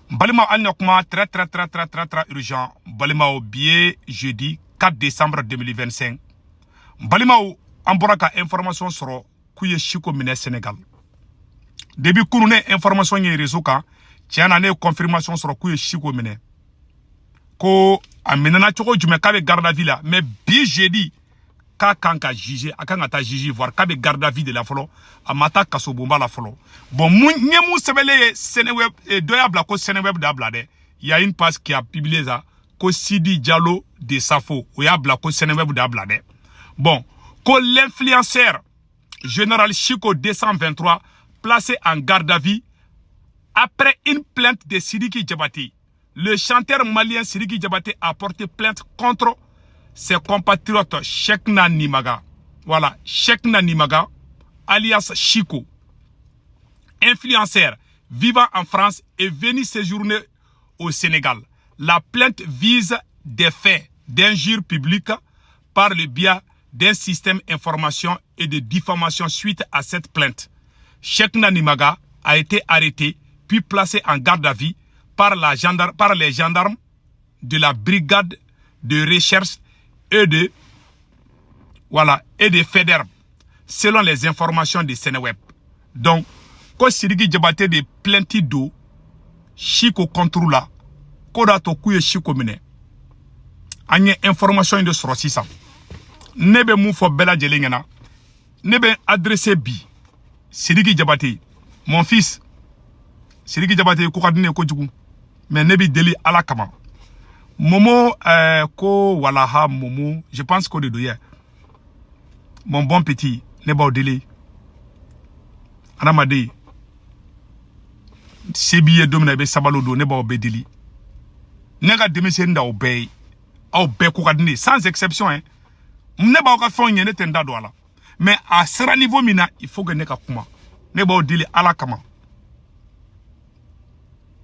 Balimaw, hali na kuma très très très très très très urgent. Balimaw, bi ye jeudi 4 décembre 2025. Balimaw, an bɔra ka information sɔrɔ k'u ye Siko minɛ Sénégal. Depuis kunu, ne information ye réseau kan. Tiɲɛ na, ne ye confirmation sɔrɔ k'u ye Siko minɛ. Ko a minɛna cogo jumɛn? K'a bɛ garde à vue la, mais bi jeudi k'a kan ka juger, a kan ka taa juge voir. K'a bɛ garde à vue de la fɔlɔ, a ma taa kasobonba la fɔlɔ. Bon, mun n ye mun sɛbɛnlen ye Seneweb, dɔ y'a bila ko Seneweb d'a bila dɛ. Il y a une page qui a publié ça, ko Sidi Diallo de Safo, o y'a bila ko Seneweb d'a bila dɛ. Bon, ko l'influenceur général Chico 223 placé en garde à vue après une plainte de Sidiki Diabaté. Le chanteur malien Sidiki Diabaté a porté plainte contre ses compatriotes Cheikhna Nimaga. Voilà, Cheikhna Nimaga, alias Chico, influenceur vivant en France, est venu séjourner au Sénégal. La plainte vise des faits d'injure publique par le biais d'un système d'information et de diffamation. Suite à cette plainte, Cheikhna Nimaga a été arrêté puis placé en garde à vue par les gendarmes de la brigade de recherche et de, voilà, et de Faidherbe, selon les informations de Seneweb. Donc, ko Sidiki Diabaté de plainte don Chico contre la, ko da to k'u ye Chico minɛ. An ye information de sɔrɔ sisan. Ne bɛ mun fɔ bɛɛ lajɛlen ɲɛna? Ne bɛ adressé bi Sidiki Diabaté, mon fils. Sidiki Diabaté ko ka di ne ye kojugu, mais ne bɛ deli Ala kama. Momo ko walaha Momo, je pense qu'o de don yɛ. Mon bon petit, ne b'aw deli. Adamaden, se b'i ye don min na, i bɛ sabali o don. Ne b'aw bɛɛ deli. Ne ka denmisɛnnin d'aw bɛɛ ye, aw bɛɛ ko ka di ne ye sans exception hein. Ne b'aw ka fɛnw ɲɛ, ne tɛ n da don a la, mais a sera niveau min na, il faut que ne ka kuma. Ne b'aw deli Ala kama.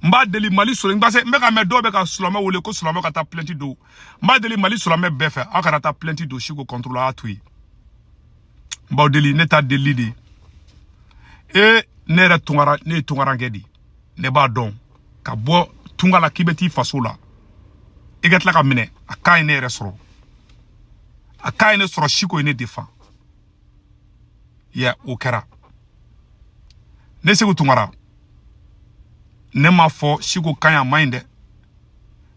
N b'a deli Mali sɔrɔ, parce que n bɛ ka mɛn dɔw bɛ ka silamɛ wele ko silamɛ ka taa plainte don. N b'a deli Mali silamɛ bɛɛ fɛ, aw kana taa plainte don Siko contre la, a y'a to yen. N b'aw deli, ne t'a delili de ye. E ne yɛrɛ tunkara, ne ye tunkarankɛ de ye. Ne b'a dɔn ka bɔ tunga la k'i bɛ t'i faso la, i ka tila ka minɛ, a ka ye ne yɛrɛ sɔrɔ, a ka ye ne sɔrɔ. Siko ye ne défend ya, o kɛra. Ne Segu Tunkara, ne m'a fɔ Siko ka ɲi, a man ɲi dɛ.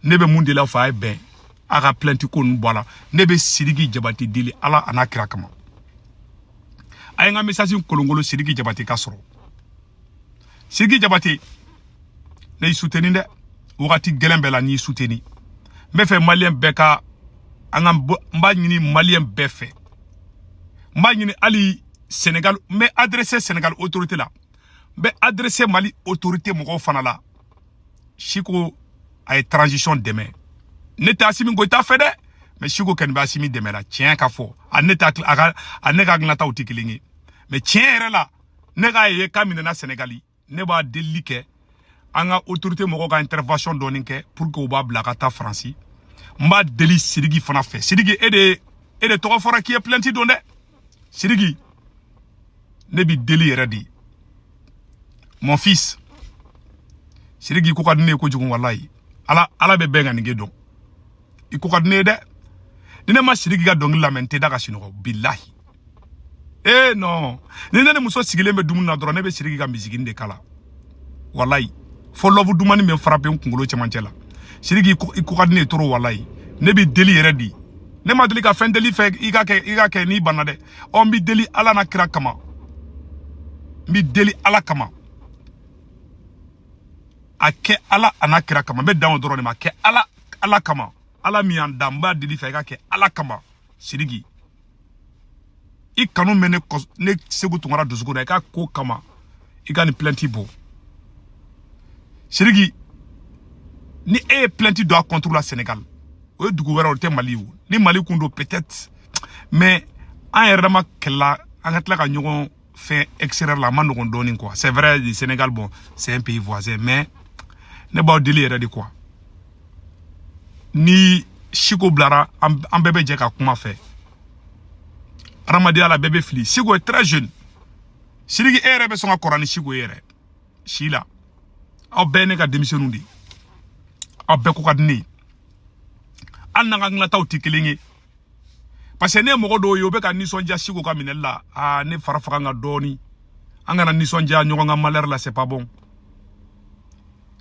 Ne bɛ mun de la fɔ? A ye bɛn a ka plainte ko ninnu bɔ a la. Ne bɛ Sidiki Jabate deli Ala a n'a kira kama. A ye n ka message kolonkolon Sidiki Jabate ka sɔrɔ. Sidiki Jabate, ne y'i soutenir dɛ. Wagati gɛlɛn bɛɛ la, n y'i soutenir. N bɛ fɛ malien bɛɛ ka an ka, n b'a ɲini malien bɛɛ fɛ, n b'a ɲini hali Sénégal, n bɛ adressé Sénégal autorité la, n bɛ adressé Mali autorité mɔgɔw fana la. Siko a ye transition dɛmɛ. Ne tɛ Asimi Goyita fɛ dɛ, mais Siko kɔni bɛ Asimi dɛmɛ la. Tiɲɛ ka fɔ, a ne tɛ a ka, a ne ka hakilinataw tɛ kelen ye, mais tiɲɛ yɛrɛ la, ne k'a ye k'a minɛna Sénégali. Ne b'a delili kɛ an ka autorité mɔgɔw ka intervention dɔɔni kɛ pour que u b'a bila ka taa Faransi. N b'a deli Sidiki fana fɛ. Sidiki, e de tɔgɔ fɔra k'i ye plainte don dɛ. Sidiki, ne bi deli yɛrɛ de, mon fils. Sidiki ko ka di ne ye kojugu, walayi. Ala, Ala bɛ bɛn ka nin dɔn. I ko ka di ne ye dɛ. Ni ne ma Sidiki ka dɔnkili lamɛn, n tɛ da ka sunɔgɔ, bilahi. Eh non, ni ne ni muso sigilen bɛ dumuni na dɔrɔn, ne bɛ Sidiki ka misigini de kala, walayi. Fo lɔfu dumani bɛ frappe n kunkolo cɛmancɛ la. Sidiki, i ko ka di ne ye trop, walayi. Ne b'i deli yɛrɛ de. Ne ma deli ka fɛn deli fɛ i ka kɛ, i ka kɛ n'i banna dɛ. Ɔ, n b'i deli Ala n'a kira kama, n b'i deli Ala kama. A kɛ Ala a n'a kira kama. N bɛ dan o dɔrɔn de ma. A kɛ Ala, Ala kama, Ala min y'an dan, n b'a deli fɛ, i ka kɛ Ala kama. Sidiki, i kanu bɛ ne kɔ, ne Segu Tunkara dusukun na. I ka ko kama, i ka nin plainte bɔ. Sidiki, ni e ye plainte don a contre la Sénégal, o ye dugu wɛrɛ, o tɛ Mali ye. O ni Mali kun don peut-être, mais an yɛrɛ dama kɛlɛla, an ka tila ka ɲɔgɔn fɛn extérieur la, a ma nɔgɔn dɔɔnin quoi. C'est vrai, le Sénégal, bon, c'est un pays voisin, mais ne b'aw deli yɛrɛ de quoi. Ni Siko bilara, an bɛɛ bɛ jɛ ka kuma fɛ. Adamadenya la, bɛɛ bɛ fili. Siko est très jeune. Sidiki, e yɛrɛ bɛ sɔn ka kɔrɔ ni Siko ye yɛrɛ si la. Aw bɛɛ ne ka denmisɛnninw de ye, aw bɛɛ ko ka di ne ye, hali n'an ka hakililataw tɛ kelen ye, parce que ne ye mɔgɔ dɔw ye, u bɛ ka nisɔndiya Siko ka minɛli la. Aa, ne fara faga ka dɔɔni, an kana nisɔndiya ɲɔgɔn ka malheur la, c'est pas bon.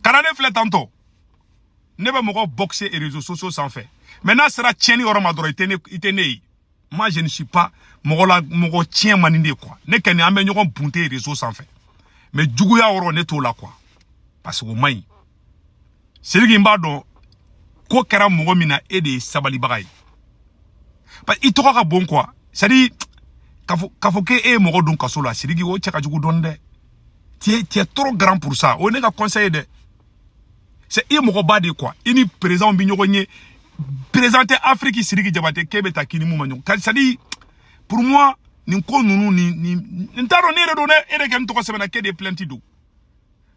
Kana ne filɛ tantɔ, ne bɛ mɔgɔ boxer réseaux sociaux sanfɛ, mais n'a sera tiɲɛni yɔrɔ ma dɔrɔn, i tɛ ne, i tɛ ne ye. Moi, je ne suis pas mɔgɔ la, mɔgɔ tiɲɛ man di ne ye quoi. Ne kɔni, an bɛ ɲɔgɔn bunte réseau sanfɛ, mais juguya yɔrɔ, ne t'o la quoi, parce que o man ɲi. Sidiki, n b'a dɔn ko kɛra mɔgɔ min na, e de ye sabalibaga ye, parce que i tɔgɔ ka bon quoi. C'est à dire k'a fɔ k'e ye mɔgɔ don kaso la, Sidiki, o cɛ ka jugu dɔɔni dɛ. Tu es trop grand pour ça. O ye ne ka conseil ye dɛ. C'est i ye mɔgɔba de ye quoi. I ni président bɛ ɲɔgɔn ye, président tɛ Afrique, Sidiki Jabate, k'e bɛ taa k'i ni mun ma ɲɔgɔn. C'est à dire pour moi, nin ko ninnu ni n t'a dɔn ne yɛrɛ don dɛ, e de kɛ n tɔgɔ sɛbɛnna k'e de ye plainte don.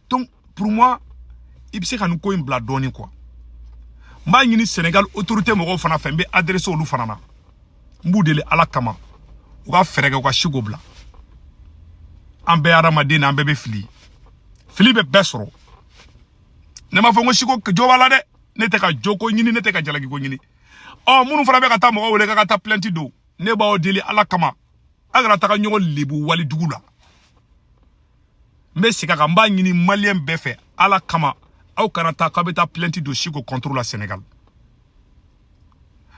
Donc pour moi, i bɛ se ka nin ko in bila dɔɔni quoi. N b'a ɲini Sénégal autorité mɔgɔw fana fɛ, n bɛ adressé olu fana na, n b'u deli Ala kama, u ka fɛɛrɛ kɛ u ka Siko bila. An bɛɛ ye hadamaden na, an bɛɛ bɛ fili, fili bɛ bɛɛ sɔrɔ. Ne m'a fɔ n ko Siko jo b'a la dɛ, ne tɛ ka jo ko ɲini, ne tɛ ka jalaki ko ɲini. Ɔ, minnu fana bɛ ka taa mɔgɔw wele k'a ka taa plainte don, ne b'aw deli Ala kama, a kana taga ɲɔgɔn lebu wali dugu la. N bɛ segin a kan, n b'a ɲini malien bɛɛ fɛ, Ala kama, aw kana taa k'aw bɛ taa plainte don Siko contre la Sénégal.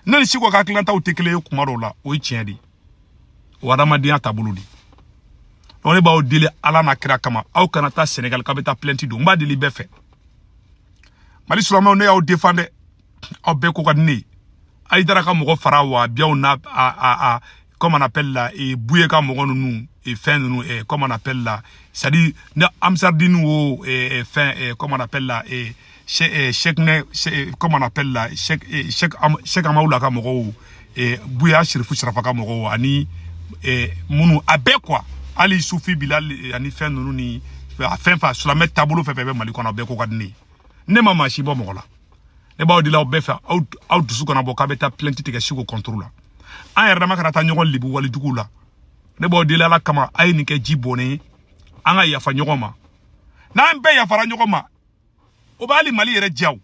Ne ni Siko ka hakilinataw tɛ kelen ye kuma dɔw la, o ye tiɲɛ de ye, o adamadenya taabolo de. Donc ne b'aw deli Ala n'a kira kama, aw kana taa Sénégal k'aw bɛ taa plainte don. N b'a deli bɛɛ fɛ. Mali silamɛw, ne y'aw défend dɛ, aw bɛɛ ko ka di ne ye. Ayidara ka mɔgɔ fara wahabiyaw n'a a comment on appelle la, et Bouye ka mɔgɔ ninnu et fɛn ninnu, et comment on appelle la, c'est à dire ne Amsardine wo et fɛn, et comment on appelle la, et Cheikh ne, comment on appelle la, Cheikh Amawula ka mɔgɔw, et Bouya Sirifu Sirafa ka mɔgɔw, ani minnu a bɛɛ quoi, hali Sufi Bilal ani fɛn ninnu ni a fɛn fɛn silamɛ taabolo fɛn fɛn bɛ Mali kɔnɔ, a bɛɛ ko ka di ne ye. Ne ma maa si bɔ mɔgɔ la. Ne b'aw deli aw bɛɛ fɛ, aw dusu kana bɔ k'a bɛ taa plainte tigɛ Siko contre la. An yɛrɛ dama kana taa ɲɔgɔn lebu walijuguw la. Ne b'aw deli Ala kama, a ye nin kɛ ji bɔnnen ye, an ka yafa ɲɔgɔn ma. N'an bɛɛ yafara ɲɔgɔn ma, o b'ali Mali yɛrɛ diya o.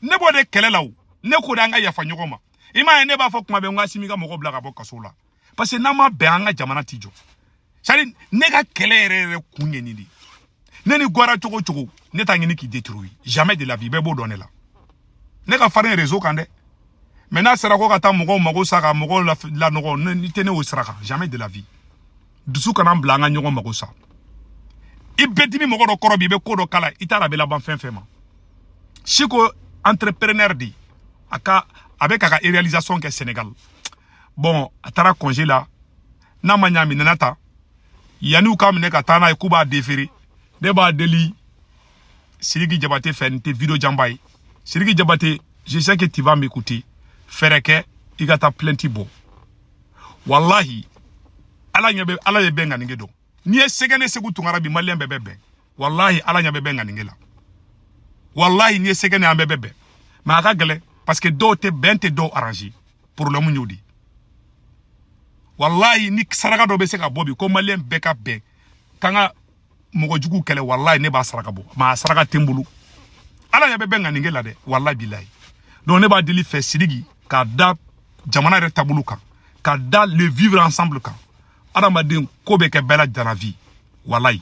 Ne b'o de kɛlɛ la o. Ne ko de an ka yafa ɲɔgɔn ma. I m'a ye, ne b'a fɔ kuma bɛɛ n ko Asimi ka mɔgɔ bila ka bɔ kaso la, parce que n'an ma bɛn, an ka jamana ti jɔ. C'est à dire ne ka kɛlɛ yɛrɛ yɛrɛ kun ye nin de ye. Ne ni gwara cogo o cogo, ne t'a ɲini k'i détruire, jamais de la vie. Bɛɛ b'o dɔn ne la. Ne ka farin réseau kan dɛ, mais n'a sera ko ka taa mɔgɔw mago sa, ka mɔgɔw lanɔgɔ, ne tɛ ne o sira kan, jamais de la vie. Dusu kana bila an ka ɲɔgɔn mago sa. I bɛ dimi mɔgɔ dɔ kɔrɔ bi, i bɛ ko dɔ kala, i t'a dɔn a bɛ laban fɛn fɛn ma. Siko entrepreneur de, a ka a bɛ k'a ka réalisation kɛ Sénégal. Bon, a taara congé la, n'a ma ɲɛ a minɛna ta yanni u k'a minɛ ka taa n'a ye k'u b'a déférer. Ne b'a deli Sidiki Jabate fɛ, nin tɛ vidéo janba ye. Sidiki Jabate, je sais que tu vas m'écouter. Fɛɛrɛ kɛ i ka taa plainte bɔ. Wallahi, Ala ɲɛ bɛ, Ala ye bɛn ŋaninge dɔn. N'i ye sɛgɛ ne Segu Tunkara bi, malien bɛɛ bɛ bɛn. Wallahi, Ala ɲɛ bɛ bɛn ŋaninge la. Wallahi, n'i ye sɛgɛ ne, an bɛɛ bɛ bɛn, mais a ka gɛlɛn, parce que dɔw tɛ bɛn, tɛ dɔw arranger, problème y'o de. Wallahi, ni saraka dɔ bɛ se ka bɔ bi ko malien bɛɛ ka bɛn k'an ka mɔgɔ jugu kɛlɛ, wallahi, ne b'a saraka bɔ, mais a saraka tɛ n bolo. Ala ɲɛ bɛ bɛn ŋaninge la dɛ, wallahi bilahi. Donc ne b'a deli fɛ, Sidiki, k'a da jamana yɛrɛ taabolo kan, ka da le vivre ensemble kan. Adamaden ko bɛ kɛ bɛɛ la dans la vie, wallahi,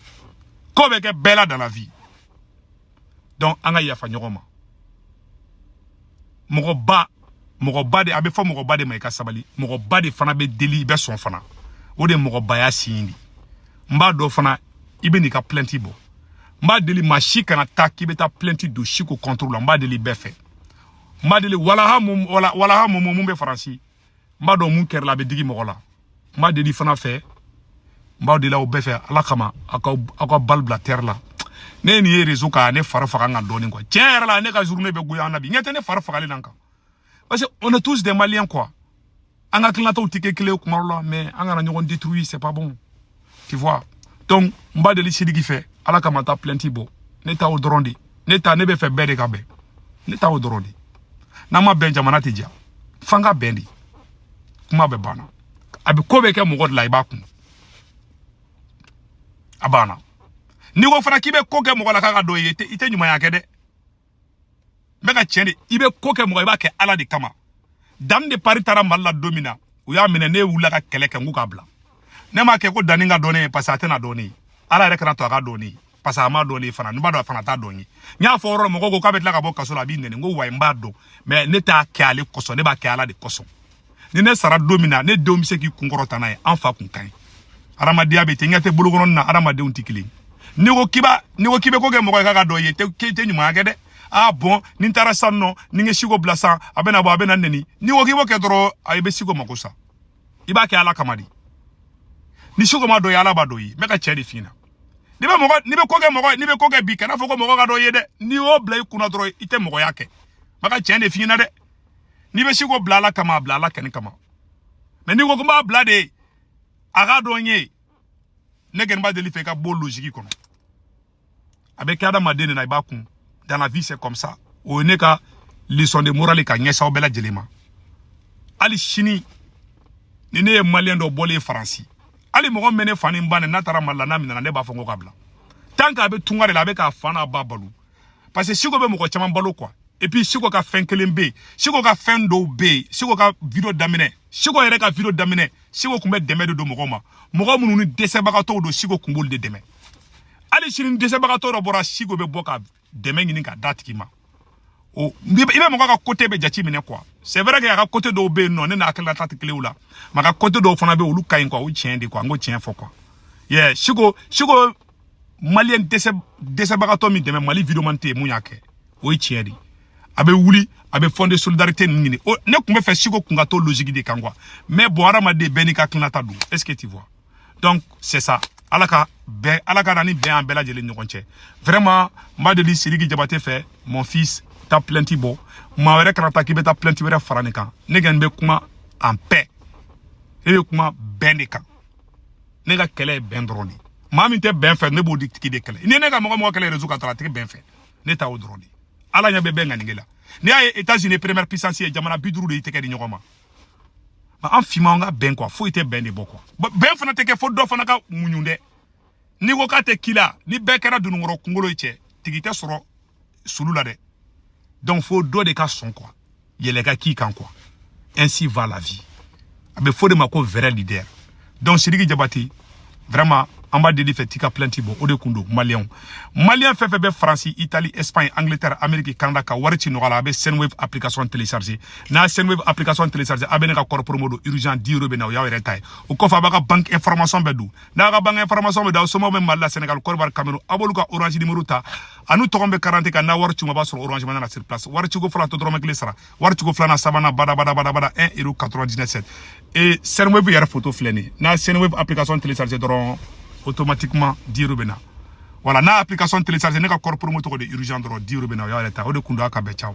ko bɛ kɛ bɛɛ la dans la vie. Donc an ka yafa ɲɔgɔn ma. Mɔgɔba, mɔgɔba de a bɛ fɔ, mɔgɔba de ma i ka sabali, mɔgɔba de fana bɛ deli, i bɛ sɔn fana, o de ye mɔgɔbaya signe de. N b'a dɔn fana i bɛ n'i ka plainte bɔ. N b'a deli, maa si kana taa k'i bɛ taa plainte don Siko contre la. N b'a deli bɛɛ fɛ, n b'a deli walaha mun wala walaha mun bɛ Faransi, n b'a dɔn mun kɛra la, a bɛ digi mɔgɔ la. N b'a deli fana fɛ, n b'aw deli aw bɛɛ fɛ, Ala kama, aw ka bali bila terre la. Ne ye nin ye réseau kan, ne fari faga n kan dɔɔnin quoi. Tiɲɛ yɛrɛ la, ne ka journée bɛ goya an na bi, ɲɛ tɛ ne fari fagalen na n kan, parce que on est tous des Maliens quoi. An ka hakilinataw tɛ kɛ kelen ye kuma dɔ la, mais an kana ɲɔgɔn détruire, c'est pas bon, tu vois. Donc n b'a deli Sidiki fɛ, Ala kama, taa plainte bɔ. Ne ta o dɔrɔn de, ne ta, ne bɛ fɛ bɛɛ de ka bɛn. Ne ta o dɔrɔn de. N'an ma bɛn, jamana tɛ diya. F'an ka bɛn de, kuma bɛɛ banna. A bɛ ko bɛ kɛ mɔgɔ de la, i b'a kun, a banna. N'i ko fana k'i bɛ ko kɛ mɔgɔ la k'a ka dɔn i ye, i tɛ ɲumanya kɛ dɛ. N bɛ ka tiɲɛ de, i bɛ ko kɛ mɔgɔ, i b'a kɛ Ala de kama. Dani de Paris taara Mali la don min na, u y'a minɛ, ne wulila ka kɛlɛ kɛ, n k'u k'a bila. Ne m'a kɛ ko Dani ka dɔn ne ye, parce que a tɛna dɔn ne ye. Ala yɛrɛ kana to a ka dɔn ne ye, parce que a ma dɔn ne ye fana, n b'a dɔn a fana t'a dɔn n ye. N y'a fɔ yɔrɔ la, mɔgɔw ko k'a bɛ tila ka bɔ kaso la, a b'i nɛni. N ko wayi, n b'a dɔn, mais ne t'a kɛ ale kosɔn, ne b'a kɛ Ala de kosɔn. Ni ne sara don min na, ne denw bɛ se k'i kunkɔrɔta n'a ye, an fa kun ka ɲi. Adamadenya bɛ ten, ɲɛ tɛ bolokɔrɔnin na, adamadenw tɛ kelen. N'i ko k'i b'a, n'i ko k'i bɛ ko kɛ mɔgɔ ye k'a ka dɔn i ye, k'i tɛ ɲumanya kɛ dɛ. Ah bon, ni n taara sisan nɔ, ni n ye Siko bila sisan, a bɛna bɔ, a bɛna nɛni. N'i ko k'i b'o kɛ dɔrɔn, a i bɛ Siko mako sa. I b'a kɛ Ala kama de. Ni Siko ma dɔn i ye, Ala b'a dɔn i ye. N bɛ ka cɛ de f'i ɲɛna. N'i bɛ mɔgɔ, n'i bɛ ko kɛ mɔgɔ, n'i bɛ ko kɛ bi, kana fɔ ko mɔgɔ ka dɔn i ye dɛ. N'i y'o bila i kunna dɔrɔn, i tɛ mɔgɔya kɛ. N bɛ ka tiɲɛ de f'i ɲɛna dɛ. N'i bɛ Siko bila Ala kama, a bila Ala kɛnɛ kama. Mais n'i ko ko n b'a bila de, a ka dɔn n ye, ne kɔni b'a deli fɛ i ka bɔ logique kɔnɔ. A bɛ kɛ adamaden de la, i b'a kun. Dans la vie, c'est comme ça. O ye ne ka leçon de morale ka ɲɛsin aw bɛɛ lajɛlen ma. Hali sini, ni ne ye malien dɔ bɔlen Faransi, hali mɔgɔ min bɛ ne fa ni n ba nɛ, n'a taara Mali la, n'a minɛna, ne b'a fɔ n ko ka bila. Tant que a bɛ tunga de la, a bɛ k'a fa n'a ba balo. Parce que Siko bɛ mɔgɔ caman balo quoi. Et puis Siko ka fɛn kelen bɛ yen, Siko ka fɛn dɔw bɛ yen, Siko ka vidéo daminɛ, Siko yɛrɛ ka vidéo daminɛ, Siko tun bɛ dɛmɛ de don mɔgɔw ma. Mɔgɔ minnu ni dɛsɛbagatɔw don, Siko tun b'olu de dɛmɛ. Hali sini ni dɛsɛbagatɔ dɔ bɔra, Siko bɛ bɔ ka dɛmɛ ɲini ka d'a tigi ma. O i bɛ mɔgɔ ka côté bɛ jate minɛ quoi. C'est vrai que a ka côté dɔw bɛ yen nɔ, ne n'a hakilinata tɛ kelen o la, mais a ka côté dɔw fana bɛ yen, olu ka ɲi quoi, o tiɲɛ de quoi, n ko tiɲɛ fɔ quoi. Yeah, Siko malien dɛsɛ dɛsɛbagatɔ min dɛmɛ, Mali vidéoman tɛ yen mun y'a kɛ, o ye tiɲɛ de. A bɛ wuli, a bɛ fonds de solidarité ninnu ɲini. O ne tun bɛ fɛ Siko kun ka to logique de kan quoi. Mais bon, hadamaden bɛɛ n'i ka hakilinata don. Est-ce que tu vois? Donc c'est ça. Ala ka bɛn, Ala ka na ni bɛn an bɛɛ lajɛlen ɲɔgɔn cɛ. Vraiment, n b'a deli Sidiki Jabate fɛ, mon fils, ta plainte bɔ. Maa wɛrɛ kana taa k'i bɛ taa plainte wɛrɛ fara nin kan. Ne kɔni bɛ kuma en paix. Ne bɛ kuma bɛn de kan. Ne ka kɛlɛ ye bɛn dɔrɔn de. Maa min tɛ bɛn fɛ, ne b'o de tigi de kɛlɛ. Ni ne ka mɔgɔ mɔgɔ kɛlɛ réseau kan dɔrɔn, a tigi bɛn fɛ. Ne ta o dɔrɔn de. Ala ɲɛ bɛ bɛn ŋanige la. N'i y'a ye États-Unis première puissance ye, jamana 50 de y'i tɛgɛ di ɲɔgɔn ma. An finman, an ka bɛn quoi, foyi tɛ bɛn de bɔ quoi. Bɛn fana tɛ kɛ fo dɔ fana ka muɲu dɛ. N'i ko k'a tɛ k'i la, ni bɛɛ kɛra dununkɔrɔ kunkolo ye cɛ, tigi tɛ sɔrɔ sulu la dɛ. Donc fo dɔ de ka sɔn quoi, yɛlɛ ka k'i kan quoi. Ainsi va la vie. A bɛ fɔ de ma ko vrai leader. Donc Sidiki Jabate, vraiment, an b'a deli fɛ t'i ka plainte bɔ. O de kun don. Maliyɛnw, maliyɛn fɛn fɛn bɛ Faransi, Italie, Espagne, Angleterre, Amérique, Canada, ka wari ci nɔgɔya la, a bɛ Sendwave application télécharger. N'a Sendwave application télécharger, a bɛ ne ka code promo don urgent 10 euros bɛ na, o y'aw yɛrɛ ta ye. O kɔfɛ, a b'a ka banque information bɛɛ don. N'a ka banque information bɛ don, aw somɔgɔw bɛ Mali la, Sénégal, Côte d'Ivoire, Cameroun, a b'olu ka Orange numéro ta, a n'u tɔgɔ bɛ carte kan. N'a wari ci ma, a b'a sɔrɔ Orange Money na sur place. Wari ciko fɔlɔ, a tɛ dɔrɔmɛ kelen sara. Wari ciko filanan, sabanan, bada bada bada bada, 1 euro 99. Et Sendwave yɛrɛ photo filɛ nin ye. N'a Sendwave application télécharger dɔrɔn, automatiquement 10 euros bɛ na. Voilà, n'a application télécharger, ne ka code promo tɔgɔ de urgent dɔrɔn, 10 euros bɛ na, o y'aw yɛrɛ ta. O de kun don. A ka bɛn, ciao.